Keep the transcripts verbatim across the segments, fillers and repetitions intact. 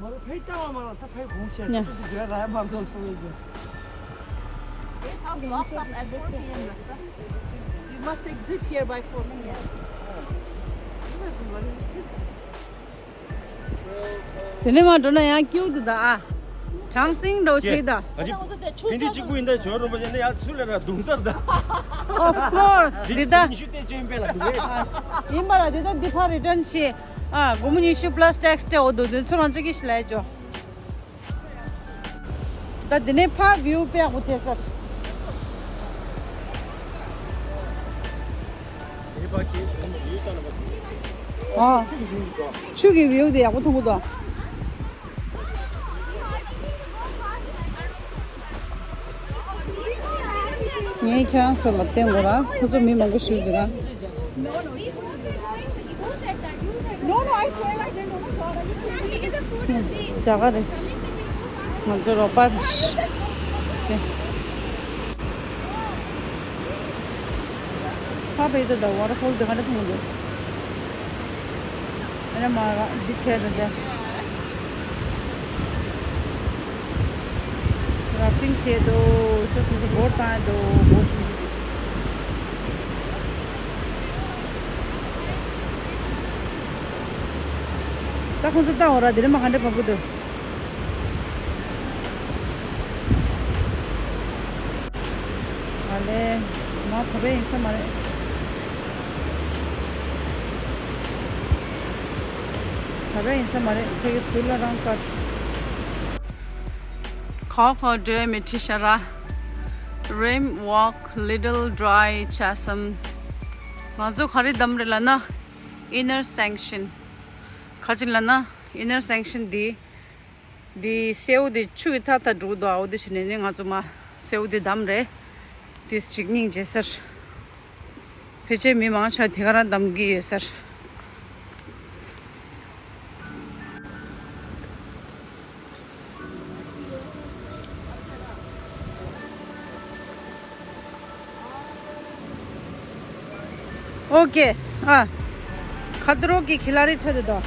མ་རུ་ཕེ་ཏ་མ་མ་ར་ད་ཕེ་གོང་ཆེ་ཉ། ཏུ་ཏུ་ར་མ་དོ་སོ་ཡེ། They have lots of at four p m, Rasta. You must exit here by four p m. དེ་ནས་མ་འགྲོ་ན་ཡང་སྐྱིད་འདུག་ད་ཨ། གྲང་སིང་འགྲོ་ཆེ་ད། ཨ་ཅི། ཕིན་དི་གཅིག་པུ་ཡིན་ད་ཇོ་རོ་པ་ཅན་ནི་ཡང་ཚུར་ལ་ར་གདུང་སར་ད། Of course འདི་ད། ཉི་ཤུ་སྟེ་ཅོན་པེ་ལ་འདུག་གས། ཡིན་པ་ལ་འདི་ད་འདི་ཕར་རི་ཊརན་ཆེ། ཨ་སྒོར་མོ་ཉི་ཤུ་plus tax སྤྲད་འོ་འདུག་འདི་ཚུར་རང་ཅག་གིས་ལས་ཇོ། ད་འདི་ནས་ཕར་བིའུ་དཔེ་ཡག་པོ་ཐེབས་ས། ཨ། ཆུ་གི་བིའུ་དེ་ཡག་པོ་མཐོང་གི་འདུག་ངས་ཁྱེད་རང་ཚོ་ལ་བསྟན་དགོས་ར། ཁོ་ཚོ་མི་མང་པོ་ཞིག་འདུག་ར། No, no, I swear I didn't know. ང་ཚོ་རོགས་པ། ཁ་བེ་ད་ད་ཝ་ཊར་ཕོལ་དེ་ག་འདྲ་མཐོང་གི་འདུག་ཨ་ནི་མ་ར་འདི་བྱས་ད་དེ། རབ་ཏིང་བྱས་འདུག་སོ་སོ་སོ་སྒོར་བཏང་འདུག་སྒོར་ཆུང་ཆུང་། ད་ཁོང་ཚོ་ལྟ་འོ་ར། དེ་རིང་མ་ག་འདྲ་བབས་ཀྱི་འདུག་ཨ་ལས། མ་བབས་པ་ཡིན་ས་མ་རེད། བབས་པ་ཡིན་ས་མ་རེད། ཁོ་ཡི་ཟུར་ལ་རང་བཀག་ཁོ་ཁོ་འགྲོའི་མི་ཁྲི་ཤ་ར། Rim Walk, Little Dry Chasm. ང་ཚོ་ག་རེ་བདམས་རེད་ལབ་ན། Inner Sanction. ག་ཅིག་ལབ་ན། Inner Sanction འདི། འདི་སེའུ་འདི་ཆུ་གི་ཐག་ཐག་འགྲོ་གི་འདུག་ཨ། འོ་འདི་བྱས་ནས་ནི་ང་ཚོ་མ་སེའུ་འདི་བདམས་རེད། དེ་ཅིག་སྙིང་རྗེ་ཟེར། ཕལ་ཆེར་མི་མང་ཆེ་བ་དེ་ག་རང་བདམས་ཀྱི་ཡོད་ཟེར། ཨོ་ཀེ། ཨ། खतरों के खिलाड़ी ཁྲ་དེ་དོ།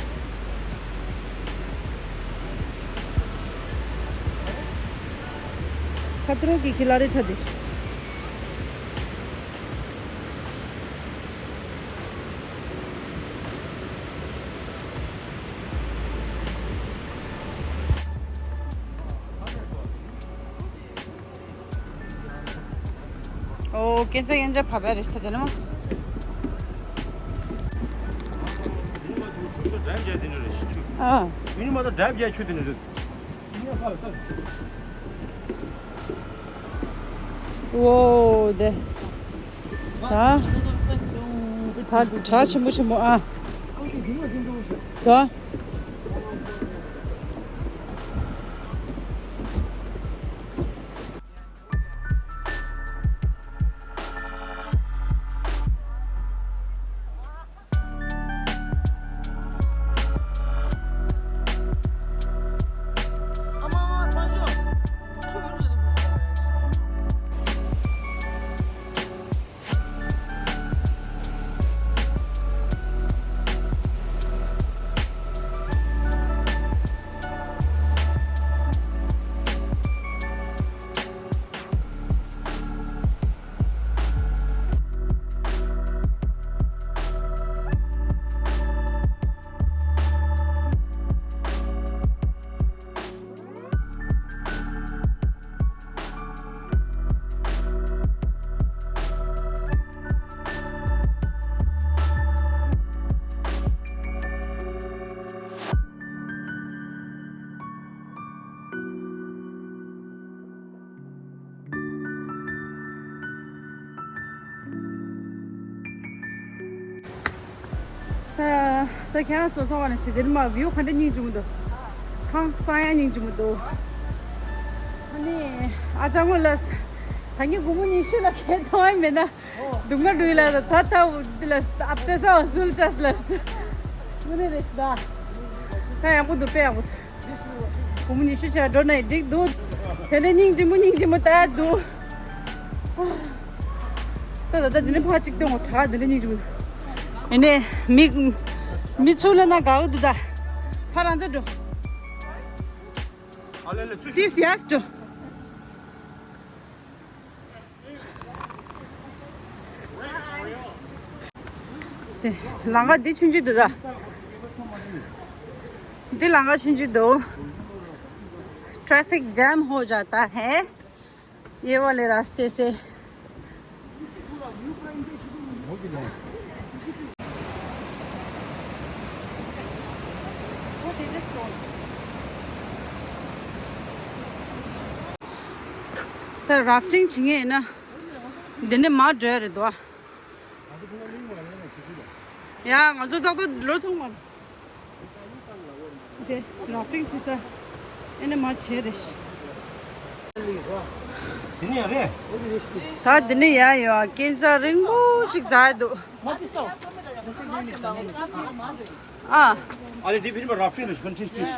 खतरों के खिलाड़ी ཁྲ་དེ། ཨོ། ཁྱེད་ཚོ་ཡན་ཆད་བབས་པ་རེད་ད་དེ་ནོ། ཨ། ཨོ་དེ། ད། ད་གྲ་ཆེན་པོ་ཆེན་པོ་ཨ། ད། ད་ཁྱེད་རང་ཚོ་ཐོག་ནས་ཞི་བདེ་མ་བིའུ་ག་འདྲ་སྙིང་རྗེ་མོ་འདུག་ཁང་གསང་ཡ་སྙིང་རྗེ་མོ་འདུག་ཨ་ནི་ཨ་ཅག་མོ་ལ་ད་ངས་སྒོར་མོ་ཉི་ཤུ་ལ་ཁེ་ཐོག་ཡ་མེད་ན། སྡུག་བསྔལ་འདུག་ལ་ད་ད་འདི་ལ་ཨ་ཕེ་ས་བ་སུལ་ཅས་ལ་དངོས་གནས་རེད་ད། ད་ཡག་པོ་འདུག་དཔེ་ཡག་པོ་འདུག་སྒོར་མོ་ཉི་ཤུ་ཆ་འགྲོ་ནས་འགྲིག་འདུག་དེ་འདྲ་སྙིང་རྗེ་མོ་སྙིང་རྗེ་མོ་ད་འདུག་ད་ད་ད་འདི་ནས་ཕར་གཅིག་སྟོན་འོ་དྲག་འདི་འདྲ་སྙིང་རྗེ་མོ། ཡིན་ནས་མི་མི་ཚུར་ལ་ན་དགའ་གི་འདུག་ད་ཕར་རང་ཚོ་འགྲོ། This yes འགྲོ། དེ་ལམ་ཁ་འདི་ཆུང་ཆུང་འདུག་ད། འདི་ལམ་ཁ་ཆུང་ཆུང་འདུག Traffic jam हो जाता है ये वाले रास्ते से। ད་རབ་ཅིང་བྱེད་ངེས་ཡིན་ན། འདི་ནས་མར་འགྲོ་ཡ་རེད་དོ། ཡ་ང་ཚོ་ཏག་ཏག་ལོ་ཐུང་མ། དེ་རབ་ཅིང་བྱེད་ས། ཨེ་ནས་མར་བྱེད་རེད། དེ་ནས་ཡང་རེད། ད་འདི་ནས་ཡར་ཡོང་སྐས་འཛེག་རིང་པོ་ཞིག་འཛེགས་འདུག་ཨ། ཨ་ལེ་དེ་ཕིན་པ་རབ་ཕྲེང་རེད་ཕན་ཁྲིས་ཏིས།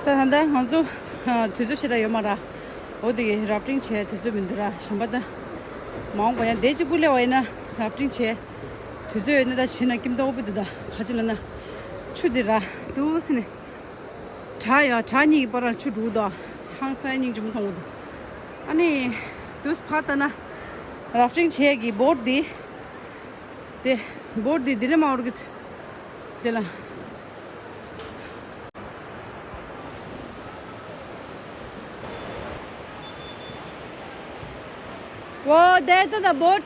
ད་ད་ལྟ་ང་ཚོ་དུས་ཚོད་ཞེ་དྲག་ཡོད་མ་ར། འོ་དེ་གི་རབ་ཕྲེང་བྱས་དུས་ཚོད་མི་འདུག་ར། གཞན་པ་ད་མ་འོངས་པ་ཡང་དེ་གཅིག་པུ་སླེབས་པ་ཡིན་ན་རབ་ཕྲེང་བྱས་དུས་ཚོད་ཡོད་ན་ད་བྱས་ན་ཀིམ་ཏོག་པི་འདུག་ད་ག་ཅི་ལ་ན་ཆུ་དེ་ར་འདུག་སེ་ནས། བྲག་ཡ་བྲག་གཉིས་ཀྱི་བར་ལ་ཆུ་འགྲོ་གི་འདུག་ཧང་སང་སྙིང་རྗེ་མོ་མཐོང་གི་འདུག་ཨ་ནི་དུས་ཕར་ལྟ་ན་རབ་ཕྲེང་བྱས་ཀྱི་བོར་འདི། དེ་བོར་འདི་འདི་ནས་མ་བོར་གི་དེ་ལ། Whoa, there to the boat.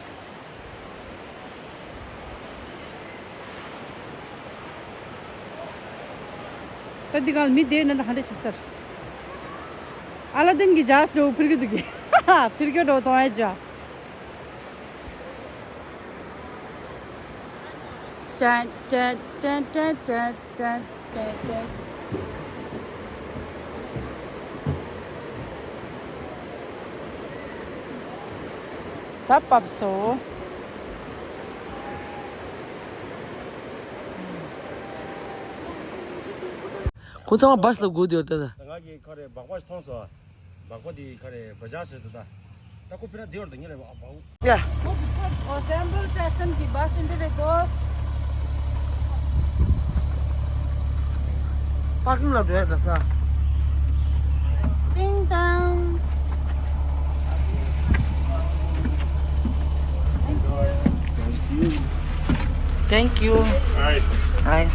ད་འདི་གང་མི་བསྡད་ན་ད་ག་འདྲ་བྱེད་ས་རེད། ཨ་ལ་དིན་གྱི་ཇཱས་འགྲོ་ཕིར་གི་འདུག་གི་ཕིར་གི་འགྲོ་གཏོང་ཡ་ཇ། ཏན་ཏན་ཏན་ཏན་ཏན་ཏན་ཏན། ད་བབས་སོང་། ཁོ་ཚང་མ་བཱས་ལ་སྒུག་བསྡད་ཡོད་ད། ང་གི་ཁ་རེ་སྦག་སྦག་ཞིག་མཐོང་སོང་། སྦག་སྦག་དེ་ཁ་རེ་བ་ཇཱ་ཟེར་དུ་ད། ད་ཁོ་ཕི་ན་དེ་བར་དུ་ཉེ་ལེ་བ་བ། ཡ། ཨོ་སེམ་བལ་ཅ་སན་གི་བཱས་ཨིན་དེ་རེད་དོ། པར་ཀིང་ལ་འགྲོ་ཡ་འདྲ་ས། ཏིང་ཏང་། Thank you. Hi.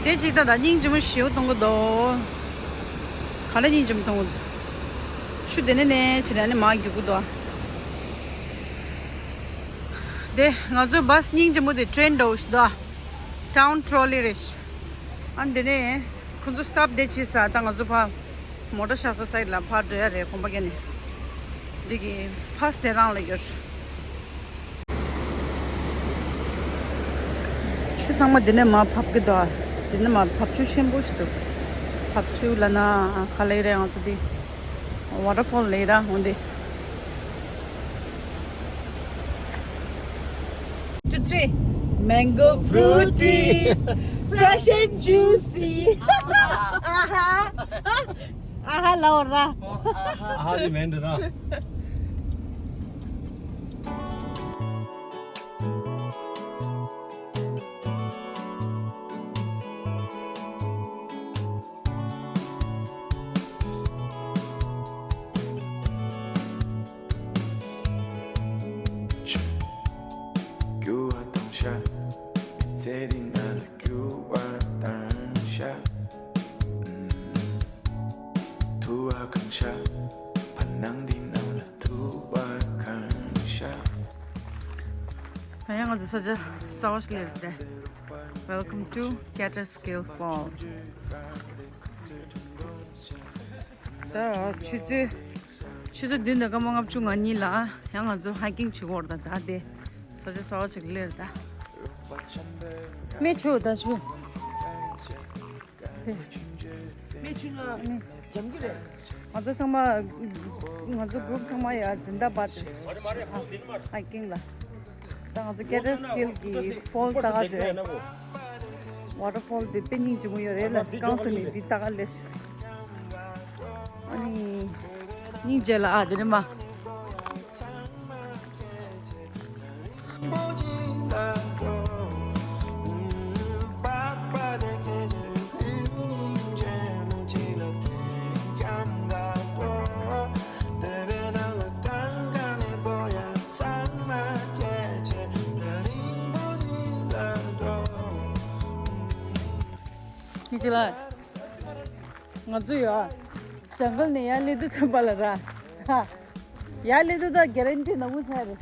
དེ་གཅིག་ད་ད་སྙིང་རྗེ་མོ་ཞེ་པོ་གཏོང་གི་འདུག་ག་ལ་སྙིང་རྗེ་མོ་གཏོང་གི་འདུག་ཆུ་དེ་ནས་ནས་བྱས་ནས་ནི་མར་རྒྱུག་གི་འདུག་དེ་ང་ཚོའི་བཱས་སྙིང་རྗེ་མོ་དེ་ཊེན་འདྲ་བོ་ཞིག་འདུག་ཊའུན་ཊོ་ལི་རེད། ཨ་འདི་ནས་ཁོ་ཚོ་སི་ཊོབ་དེ་བྱས་ས་ད་ང་ཚོ་ཕར་མོ་ཊ་བཞག་ས་སའིཌ་ལ་ཕར་འགྲོ་ཡ་རེད། གོམ་པ་བརྒྱབ་ནས་འདི་གི་བཱས་དེ་རང་ལ་ཡོད། ཆུ་ཚང་མ་འདི་ནས་མར་བབས་ཀྱི་འདུག་འདི་ནས་མར་བབས་ཆུ་ཆེན་པོ་ཞིག་འདུག་བབས་ཆུ་ལབ་ན་ག་ལབ་ཀྱི་རེད། ང་ཚོ་འདི་ཝ་ཊར་ཕོལ་ལབ་ཀྱི་རེད། འོ་འདི། Two, three. Mango fruity, fresh and juicy. ཨ་ཧ། ཨ་ཧ་ལབ་ར། ཨ་ཧ་ནི་མིན་འདུག་ན། རྒྱུ་བ་དང་ཤ། མི་ཚེ་འདི་ང་ལ་རྒྱུ་བ་དང་ཤ། ཐུ་བ་གང་ཤ། བར་སྣང་འདི་ནང་ལ་ཐུ་བ་གང་ཤ། ད་ཡང་ང་ཚོ་ས་ཆ་གསར་པ་ཞིག་སླེབས་རེད་དེ། Welcome to Kata Skill Fall. ད་ཆུ་ཚོད་ཆུ་ཚོད་བདུན་དང་སྐར་མ་ལྔ་བཅུ་ང་གཉིས་ལ་ཡང་ང་ཚོ་ཧའི་ཀིང་བྱེད་དགོས་རེད། ད་ད་དེ་ས་ཆ་གསར་པ་ཅིག་སླེབས་རེད་ད། མེ་ཆུ་ད་ཆུ། མེ་ཆུ་ན་འཇམ་གི་རེད། ང་ཚོ་ཚང་མ་ང་ཚོ་གུ་རུབ་ཚང་མ་ཡ་ཛིན་དཱ་བཱད་ཧའི་ཀིང་ལ། ད་ང་ཚོ་ཀེ་ཊར་སི་ཀིལ་གི་ཕོལ་ལྟ་ག་འགྲོ། ཝ་ཊར་ཕོལ་འདི་དཔེ་སྙིང་རྗེ་མོ་ཡོད་རེད་ལ། རྐང་ཚོ་ནས་འདི་ལྟ་ག་སླེབས། ཨ་ནི་སྙིང་རྗེ་ལ་ཨ་དེ་ནི་མ། ཉི་ཅི་ལ། ང་ཚོ་ཡོད། ཇང་གལ་ནས་ཡར་སླེབས་དུས་ཙམ་པ་ལ་ར། ཡར་སླེབས་དུས་ད་གེ་རན་ཊི་ནག་པོ་ཆགས་རེད།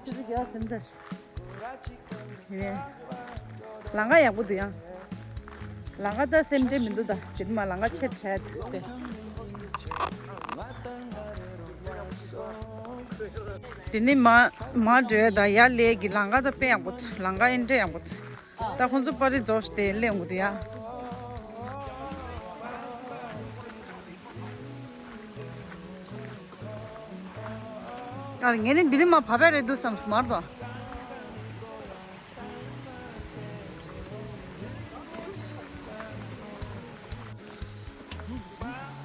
ཆུ་ཚོད་བརྒྱད་ཟིན་ཚར། ཡིན། ལམ་ཁ་ཡག་པོ་འདུག་ཡང་། ལམ་ཁ་ད་སེམས་ཁྲལ་མི་འདུག་ད་དེ་མ་ལམ་ཁ་ཆེ་དྲགས་ཏེ། དེ་ནི་མ་མ་འགྲོ་ད་ཡར་ལས་ཀྱི་ལམ་ཁ་ད་དཔེ་ཡག་པོ་འདུག་ལམ་ཁ་ཨེ་འདྲ་ཡག་པོ་འདུག་ད་ཁོང་ཚོ་པར་རིས་རྫོགས་ཏེ་སླེབས་འོང་དུ་ཡ། ཨ་ངས་ནི་འདི་ནི་མ་བབས་པ་རེད་འདུག་བསམ་སོང་མ་རེད་དོ།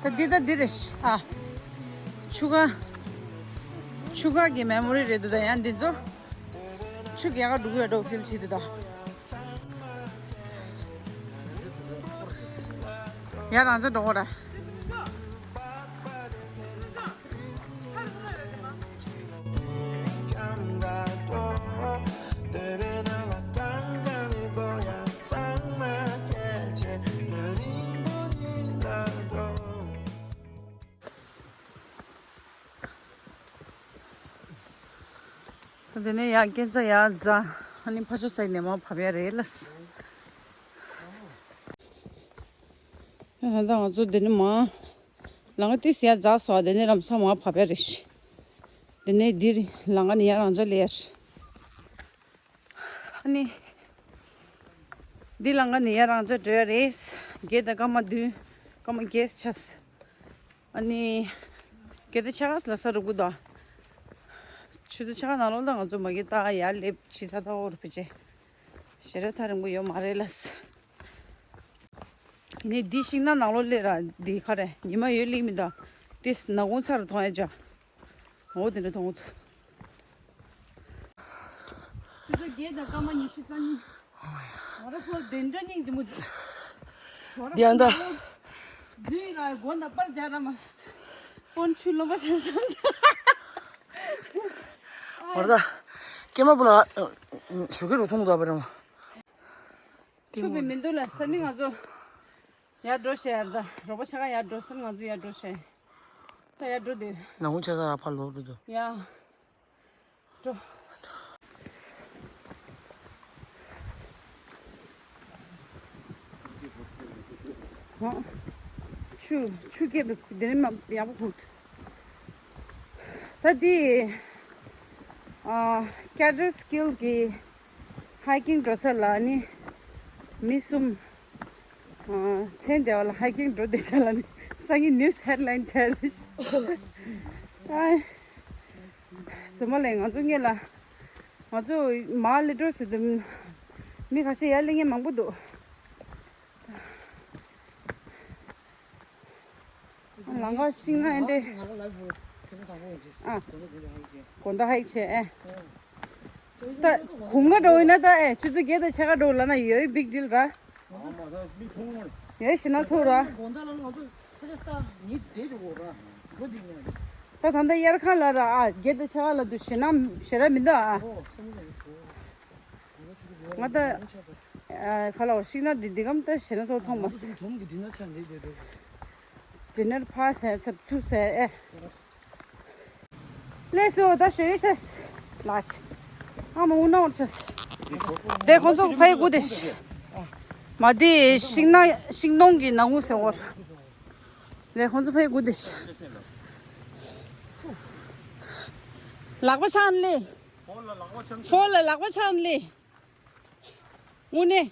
ད་འདི་ད་འདི་རེད་ཤག་ཨ། ཆུ་ཁ། ཆུ་ཁ་གི་མེ་མོ་རི་རེད་འདུག་ད་ཡང་འདི་ཚོ། ཆུ་རྒྱག་ག་འགྲོ་གི་ཡོད་འགྲོ་ཕིལ་བྱེད་འདུག་ད། ཡ་རང་ཚོ་འགྲོ་གོ་ར། དེ་ནས་ཡར་སྐས་འཛེག་ཡར་འཛེག་ཨ་ནི་ཕར་ཕྱོགས་ས་ནས་མར་བབས་ཡ་རེད་ལགས། ད་ང་ཚོ་དེ་ནས་མར་ལམ་ཁ་ཏོག་ཙམ་ཡར་འཛེགས་སོང་། དེ་ནས་ལམ་སང་མར་བབས་ཡ་རེད། དེ་ནས་འདིར་ལམ་ཁ་ནས་ཡར་རང་འཇགས་སླེབས་ཡ་རེད། ཨ་ནི། འདི་ལམ་ཁ་ནས་ཡར་རང་འཇགས་འགྲོ་ཡ་རེད། བརྒྱད་དང་སྐར་མ་བདུན། སྐར་མ་བརྒྱད་ཆགས། ཨ་ནི། བརྒྱད་དང་ཕྱེད་ཀ་ལ་ས་རུབ་ཀྱི་འདུག་ཆུ་ཚོད་ཕྱེད་ཀ་ནང་ལོགས་ལ་ང་ཚོ་མ་གི་ད་ཡར་སླེབས་ཕྱི་ཚ་ཐག་འོར་བེ་ཅེ། ཞེ་དྲག་ཐག་རིང་པོ་ཡོད་མ་རེད་ལགས། ཡིན་ནའི་འདི་ཤིང་ནགས་ནང་ལོགས་སླེབས་ར་འདི་ག་རེ་ཉི་མ་ཡོད་སླེབས་མི་འདུག་དེ་ནག་ཁུང་ཚ་རུ་མཐོང་ཡ་ཅག་འོ་དེ་འདྲ་མཐོང་གི་འདུག་ཆུ་ཚོད་བརྒྱད་དང་སྐར་མ་ཉི་ཤུ་རྩ་གཉིས། ང་རང་ཚོ་དེ་འདྲ་སྙིང་རྗེ་མོ་ཅིག་འདི་ཡང་ད། འཛུལ་ར་སྒོ་ནང་པར་སྦྱར་ར་མ། ཕོན་ཆུ་ལོན་པ་བྱས་སོང་། འོ་ད། ཀྱེ་མ་བུ་ལ་ཞོགས་ཀས་རུ་མཐོང་གི་འདུག་པ་རེད་མ། ཆུ་བི་མི་འདུག་ལ་ས་ནི་ང་ཚོ་ཡར་འགྲོ་བྱས་ཡར་ད་རོགས་པ་ཆ་ག་ཡར་འགྲོ་ཟེར་ང་ཚོ་ཡར་འགྲོ་བྱས། ད་ཡར་འགྲོ་དེ། ནག་ཁུང་ཆ་ས་ར་ཕར་ལོག་འགྲོ་དུ། ཡ། འགྲོ། ཧོ། ཆུ་ཆུ་སྐྱེས་པའི་དེ་ནས་མ་ཡག་པོ་ཁུག་ད་དེ། ཨ། Catskill གི་hiking འགྲོ་ས་ལ་ནི་མི་གསུམ། ཨ། མཚན་བདེ་བ་ལ་hiking འགྲོ་བསྡད་ས་ལ་ནི་སང་ཉིན་news headline བྱས་རེད། ཨ། ཚང་མ་ལས་ང་ཚོ་སྔོན་ལ་ང་ཚོ་མར་སླེབས་འགྲོ་ཟེར་དུས་མི་ཁ་ཤས་ཡར་སླེབས་མཁན་མང་པོ་འདུག་ལམ་ཁ་ཤིང་ནགས་ཨེ་འདྲ། ཨ། དགོང་དག་hiking བྱས་ཨེ། ད་དགུན་ཁ་འགྲོ་ཡིན་ན་ད་ཨེ་ཆུ་ཚོད་བརྒྱད་དང་ཕྱེད་ཀ་འགྲོ་ལབ་ན་ཡོད་big deal ར། ཡོད་ཞེ་ན་ཚོར་ར། ད་ད་ལྟ་དབྱར་ཁ་ལ་ར་ཨ་བརྒྱད་དང་ཕྱེད་ཀ་ལ་འདུག་ཞེ་ན་ཞེ་ར་མི་འདུག་ཨ། ང་ད། ཨ། ཁ་ལ་ཤིང་ནགས་འདི་འདི་གམ་ད་ཞེ་ན་ཚོ་མཐོང་མ་སྲིད། དུམ་གི་འདི་ན་ཆ་འདི་འདི་འདི། འདི་ནར་ཕ་ཟེར་ཚབ་ཚུ་ཟེར་ཨེ། ལས་སོ་ད་ཞོ་ཡོད་ཤ་ལགས། ཨ་མ་འུ་ནང་ཆ། དེ་ཁོང་ཚོ་ཕའི་དགུ་དེ། མ་དེ་ཤིང་ནགས་ཤིང་སྡོང་གི་ནང་ངུ་ཟེར་བར། དེ་ཁོང་ཚོ་ཕའི་དགུ་དེ། ལག་པ་འཆང་ལེ། ཕོན་ལ་ལག་པ་འཆང་ལེ། དངོས་གནས།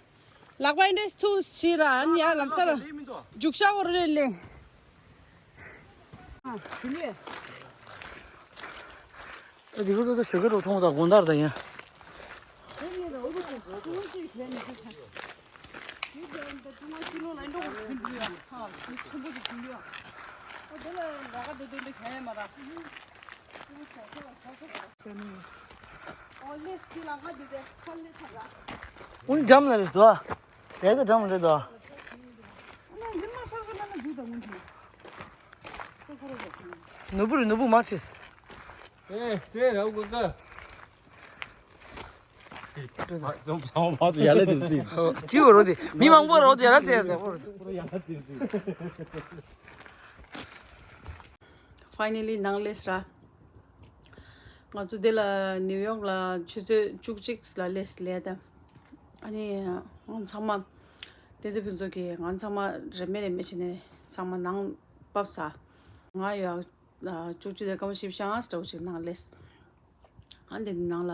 ལག་པ་འདྲེས་ཐུག་ཕྱིར་ར་ཨན་ཡ་ལམ་སར་རྒྱུག་ཤ་བོར་རེ་ལེ། ཨ་དེ་བུ་ཏོ་ཏོ་ཞོགས་ཀས་རོ་མཐོང་དང་དགོང་དག་དང་ཡ། འུན་འགྲམ་ལ་རེད་དོ། རེད་དོ་འགྲམ་ལ་རེད་དོ། ནུ་བུ་རེད་ནུ་བུ་མ་ཁྲིས། ཨེ་ཙེ་ར་འུ་ཀ། ཙོམ་ཚང་མ་དུ་ཡ་ལ་དེ་སི། ཅི་བ་རོ་དེ་མི་མང་པོ་རོ་དེ་ཡ་ལ་ཙེ་ར་དེ་བོ་རོ་དེ། Finally ནང་སླེབས་ར། ང་ཚོ་འདི་ལ་ནིའུ་ཡོག་ལ་ཆུ་ཚོད་བཅུ་གཅིག་ལ་སླེབས་སླེབས་དང་། ཨ་ནི་ང་ཚང་མ་ བསྟན་འཛིན་ཕུན་ཚོགས་ཀྱིས་ང་ཚང་མ་རེ་མེད་རེ་མེད་བྱས་ནས་ཚང་མ་ནང་ཕབ་ས། ང་ཡང་བཅུ་གཅིག་དང་སྐར་མ་བཞི་བཅུ་ཞེ་ལྔ་ཙམ་ཅིག་ནང་སླེབས། ཨ་འདི་ནང་ལ་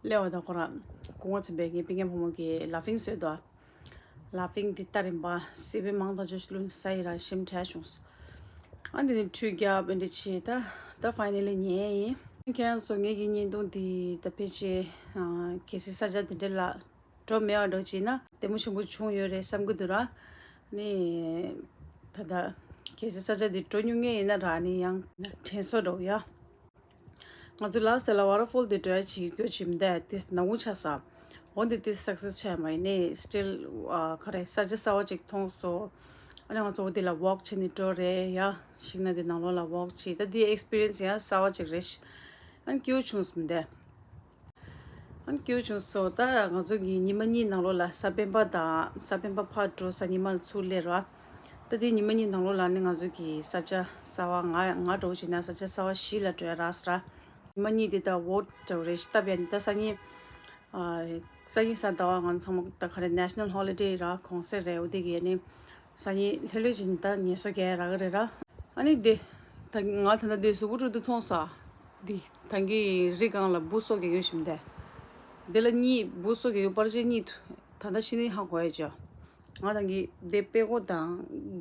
སླེབས་པ་དང་ཁོ་རང་སྐུ་ངོ་ཚན་པས་ངའི་སྤུན་ཀྱག་བུ་མོ་གིས་ལ་ཕིང་བཟོས་འདུག་ལ་ཕིང་འདི་ལྟ་རིམ་པ་སི་པན་མང་དང་ཆུ་ལུང་ས་ཡི་ར་ཞིམ་དྲགས་བྱུང་། ཨ་འདི་ནི་ཁྲུས་རྒྱབ་འདི་བྱས། ད་ད་ཕའི་ནལ་ལི་ཉལ་ཡིན། ཁྱེད་རང་ཚོ་ངེད་ཀྱི་བརྙན་ཐུང་འདི་ད་ཕལ་ཆེར་གལ་སྲིད་ས་ཆ་འདི་འདྲ་ལ་འགྲོ་མེད་པ་འདྲ་བྱས་ན་ལྟད་མོ་ཆེན་པོ་བྱུང་ཡོད་རེད་བསམ་གྱི་འདུག་ར། ནི་ད་ད་གལ་སྲིད་ས་ཆ་འདི་འགྲོ་མྱོང་མཁན་ཡིན་ན་ར་ནི་ཡང་དྲན་གསོ་འདྲ་བོ་ཡ། ང་ཚོ་ལ་སེ་ལ་ཝ་ཊར་ཕོལ་དེ་འགྲོ་ཡ་ཅིག་སྐྱོ་ཅིག་མི་འདུག་དེ་ནག་ཁུང་ཆགས་སོང་། འོ་འདི་དེ་སག་སེ་སི་ཆགས་མ་ཡིན་ནའི་སི་ཊིལ་ག་རེ་ས་ཆ་གསར་པ་ཅིག་མཐོང་སོང་། ཨ་ནི་ང་ཚོ་འོ་དེ་ལ་ཝོག་བྱས་ནས་འགྲོ་རེད་ཡ། ཤིང་ནགས་དེ་ནང་ལོགས་ལ་ཝོག་བྱས། ད་དེ་ཨེག་སི་པི་རི་ཡན་སི་ཡང་གསར་པ་ཅིག་རེད། ཨ་ནི་སྐྱིད་པོ་བྱུང་སོང་སྟེ། ཨ་ནི་སྐྱིད་པོ་བྱུང་སོང་། ད་ང་ཚོ་གི་ཉི་མ་གཉིས་ནང་ལོགས་ལ་ས་པན་པ་དང་ས་པན་པ་ཕར་འགྲོ་ས་ཉི་མ་ལ་ཚུར་སླེབས་ར། ད་དེ་ཉི་མ་གཉིས་ནང་ལོགས་ལ་ནི་ང་ཚོ་གི་ས་ཆ་གསར་པ་ང་ང་འདྲ་བོ་བྱས་ན་ས་ཆ་གསར་པ་བཞི་ལ་འགྲོ་ཡ་རག་སོང་ར། ཉི་མ་གཉིས་དེ་ད་ཝོག་འདྲ་བོ་རེད་ཤག་སྟབས་ཡག་ནི་ད་སང་ཉིན། ཨ། སང་ཉིན་གཟའ་ཟླ་བ་ང་ཚང་མ་ད་ག་རེ་ནེ་ཤ་ནལ་ཧོ་ལི་ཌེ་ར་གུང་སེང་རེད། འོ་དེ་གི་ནི་སང་ཉིན་ལྷོད་ལྷོད་བྱས་ནས་ད་ངལ་གསོ་རྒྱག་ཡ་རག་གི་རེད་ར། ཨ་ནི་དེ་ད་ང་ད་ལྟ་དེ་གཟུགས་པོ་དཀྲུག་དཀྲུག་མཐོང་ས། དེ་ད་གིན་རི་སྒང་ལ་འབུ་གསོ་རྒྱག་གི་ཡོད་བཞིན་དེ། དེ་ལ་གཉིད་འབུ་གསོ་རྒྱག་གི་པར་ཆས་གཉིད་ད་ལྟ་ཤི་ནི་ཧ་གོ་ཡ་ཅོ། ང་ད་གིན་དེ་པད་ཀོ་དང་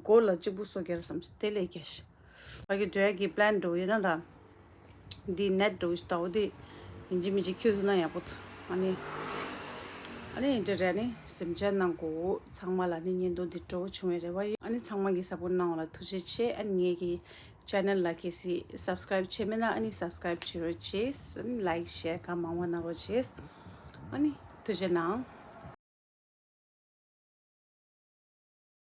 སྒོ་ལ་གཅིག་པུ་གསོ་རྒྱག་ར་བསམ་སོང་། དེ་ལས་རྒྱ་ཤི། ཕ་གི་འགྲོ་ཡ་གི་པི་ལན་འདྲ་བོ་ཡོད་ན་ར། འདི་ནེཊ་འདྲ་བོ་ཞིག་ལྟ་བུ་དེ་ཡིན་གཅིག་མིན་གཅིག་འཁྱེར་ཐུབ་ན་ཡག་པོ་འདུག་ཨ་ནི། ཨ་ནི་འདི་འདྲ་རེད། ཨ་ནི་གཟིམ་འཇག་གནང་དགོས། ཚང་མ་ལ་ནི་བརྙན་ཐུང་འདི་སྤྲོ་པོ་བྱུང་བའི་རེ་བ་ཡོད། ཨ་ནི་ཚང་མ་གི་སབ་པོར་གནང་བ་ལ་ཐུགས་རྗེ་ཆེ། ཨ་ནི་ངེད་ཀྱི་ཅེ་ནལ་ལ་གལ་སྲིད་སབ་སི་ཀ་རེབ་བྱས་མེད་ན་ཨ་ནི་སབ་སི་ཀ་རེབ་བྱེད་རོགས་བྱེད། ཨ་ནི་ལའིཀ་ཤེར་གང་མང་མང་གནང་རོགས་བྱེད། ཨ་ནི་ཐུགས་རྗེ་གནང་།